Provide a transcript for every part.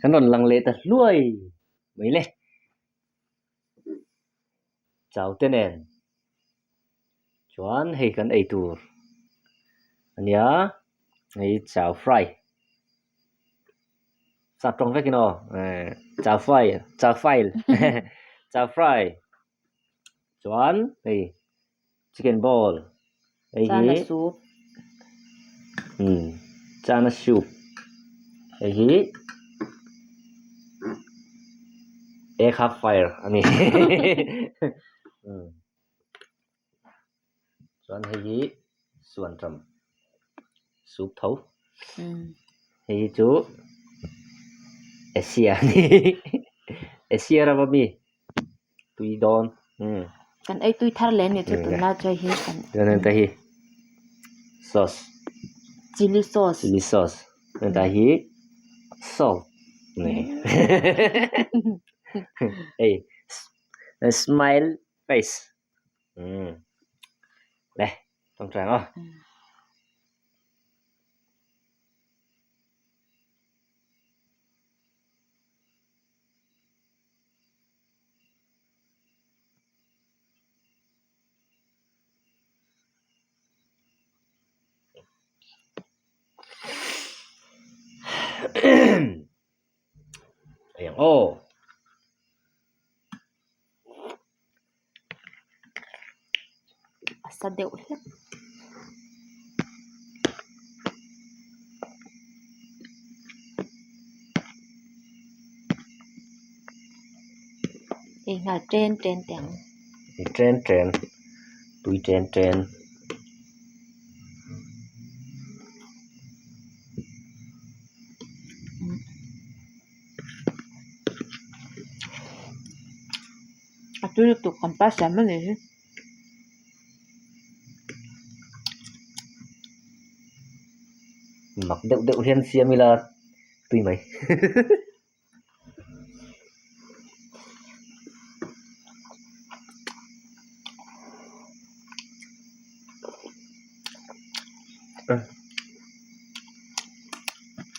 Kan rawn lang leh ta hluai mai le. Chau te nen chuan hei kan ei tur a nia hei chau fry sap tawng vekin aw eh chau fry chau file chau fry chuan hei chicken ball hei hi Chana soup umm chana soup hei hi egg half fire a ni umm chuan hei hi suanṭam soup tho hei hi chu Asia a ni Asia rama mi. tui dawn umm kan ei tui thar leh nih chu tunlai chu hei hi kan chuan heta hi sauce chilli sauce chilli sauce heta hi salt ani hei smile face umm le tawngtai ang aw. Eng aw. A sa deuh hlek. Hei nghal ṭen ṭen teh ang. Ṭen ṭen tui ṭen ṭen. A tui lutuk kan pa siam a nih hi. Mak deuh deuh hian siam ila tui mai.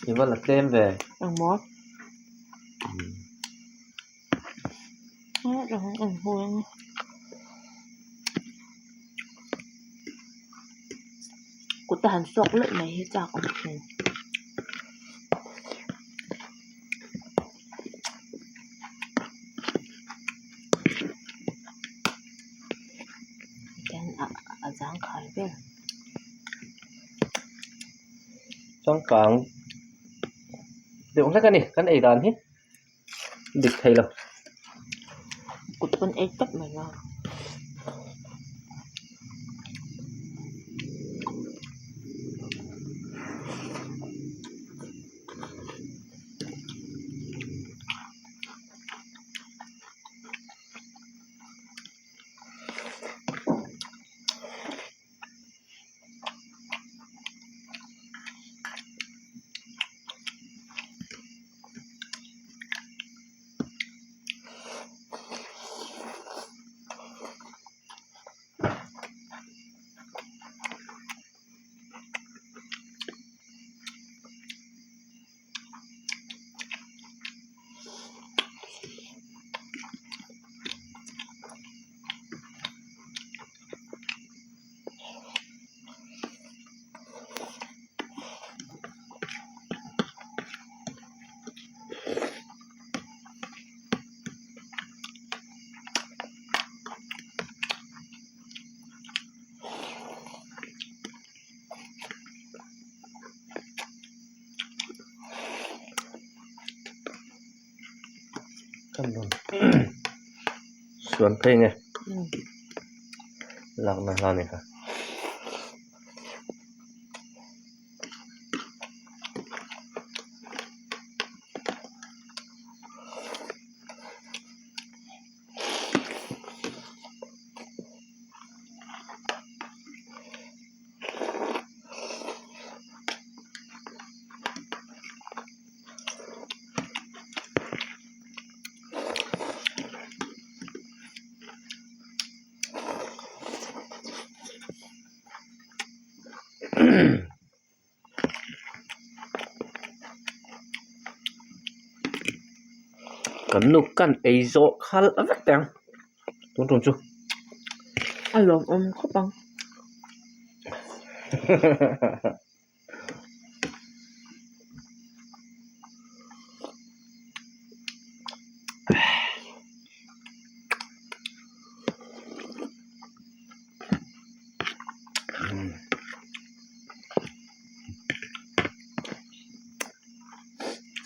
I va la tlem ve. Engmaw? Kut a han suak lawih mai hi chak awm thin. Tihian a zangkhai vel. Changkang deuh hlek a ni kan ei dan hi. Dik thei lo. Kut pawn ei tawp mai a. Suan phei nge lakna hla ni kha. Kan nu kan ei zawh khalh vek teh ang tun tum chu. A lawmawm khawp ang.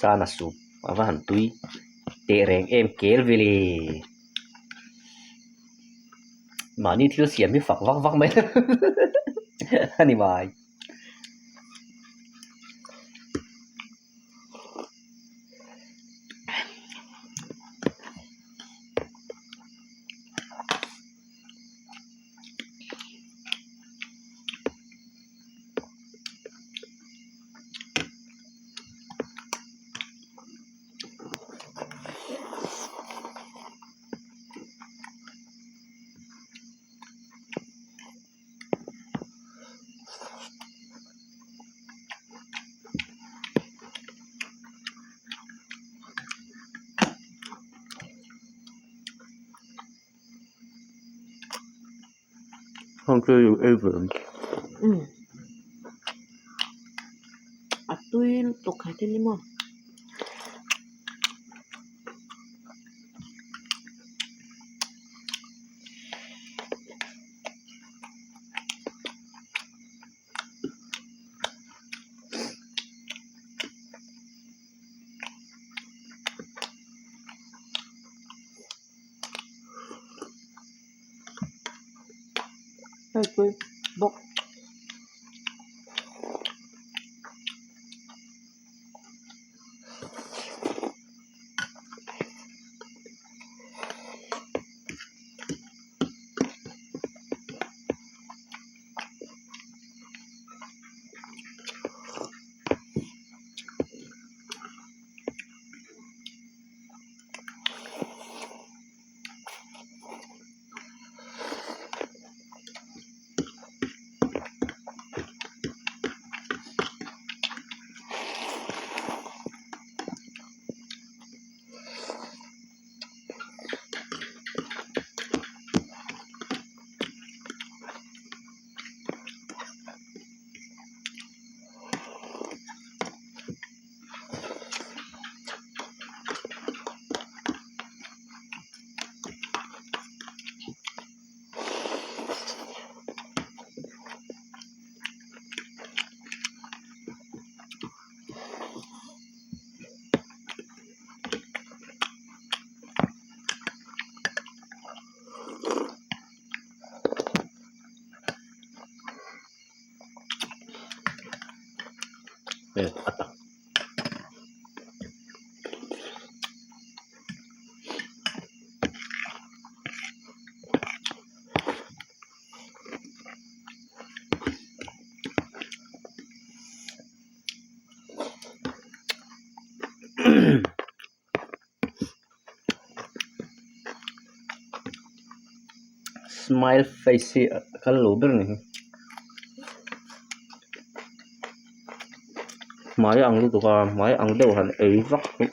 Chana soup a va han tui teh reng em kel vele mahni thil siam hi fak vak vak mai a ni mai. A tui lutuk he thil hi maw. Hei tui bawk. A tak. Smile face hi a kal lo ber a ni hi hmai a ang lutuk a hmai ang deuh han ei vak hi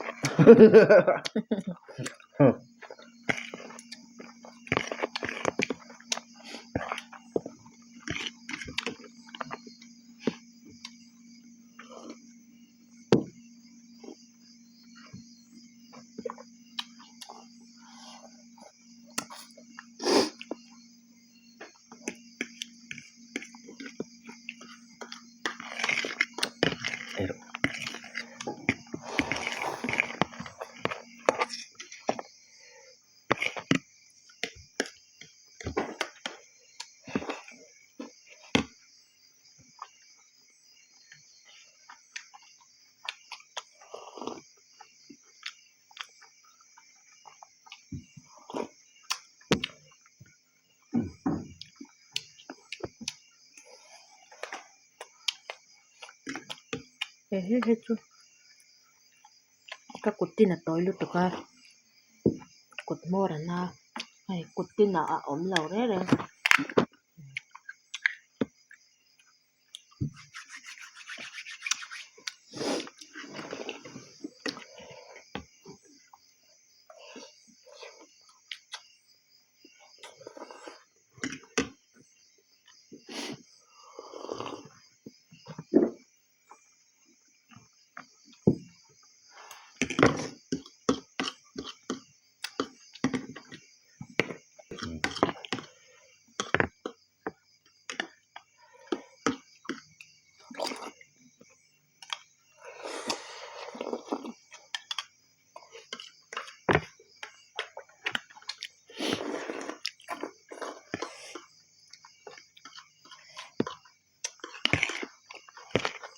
He hi hi chu ka kut tin a tawi lutuk a kut hmawr a na hei kut tinah a awm lo reng reng.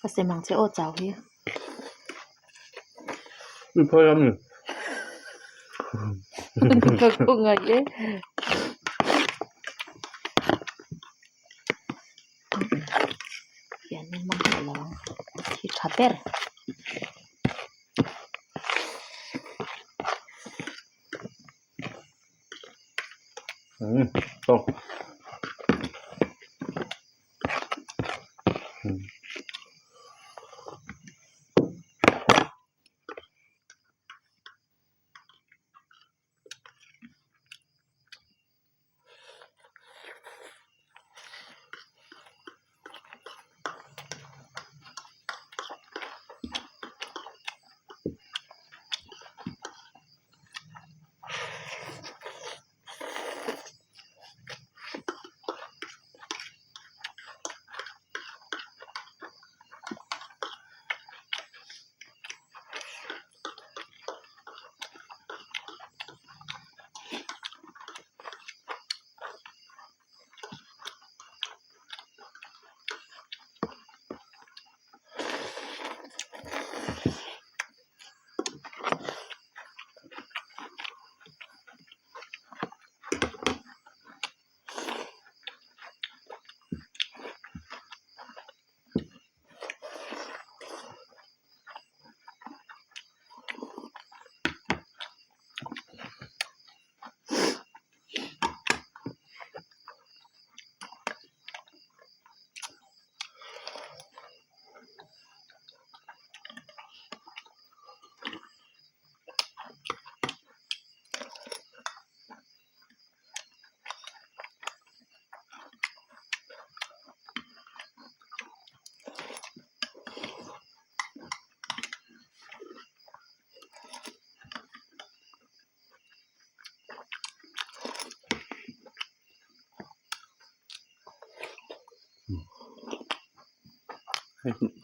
Ka sem ang che aw chau hi. I phai a mi? Ka khawngaih e. Hian in hmang tawh lo ang hi tha ber. Um tawk.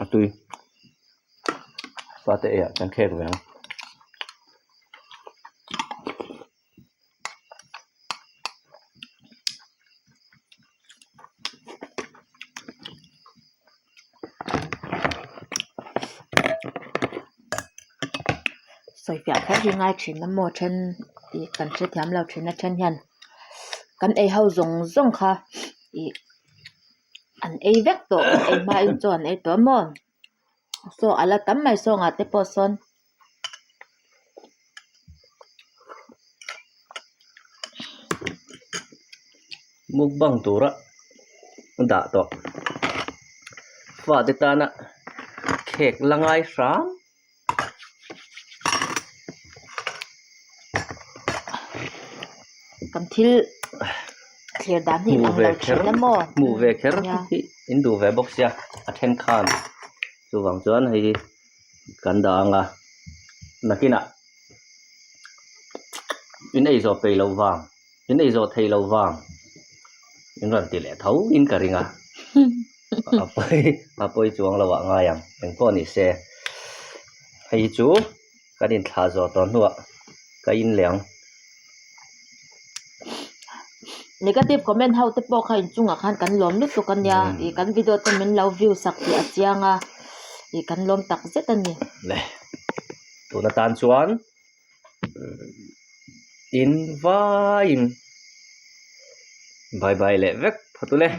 A tui fate eiah kan khek ve ang. Sawifiah kher hi ngai thin a maw then ih kan hrethiam lo thin a then hian kan ei ho zawng zawng kha ih an ei vek tawh an ei hma in chaw an ei tawh a maw saw a la tam mai saw ngah te pawh sawn. Mukbang tura dah tawh fate tana khek la ngai hram. Kan thil thlir dan hi inang lo thin a maw? Hmuh ve kher hi in duh ve bawk sia a then khan chuvang chuan hei hi kan dah ang a nakinah in ei zawh peih loh vang in ei zawh theih loh vang in rawn ti leh tho in ka ring a a pawi a pawi chuang lo ah ngai ang engpawh ni se hei hi chu kan inthlah zawh tawh hnuah ka in leh ang. Negative comment ho te pawh kha inchungah khan kan lawm lutuk a nia ih kan video te min lo view sak tih a chiang a ih kan lawm tak zet a ni. Le tun atan chuan in vaiin bye bye leh vek phawt ule.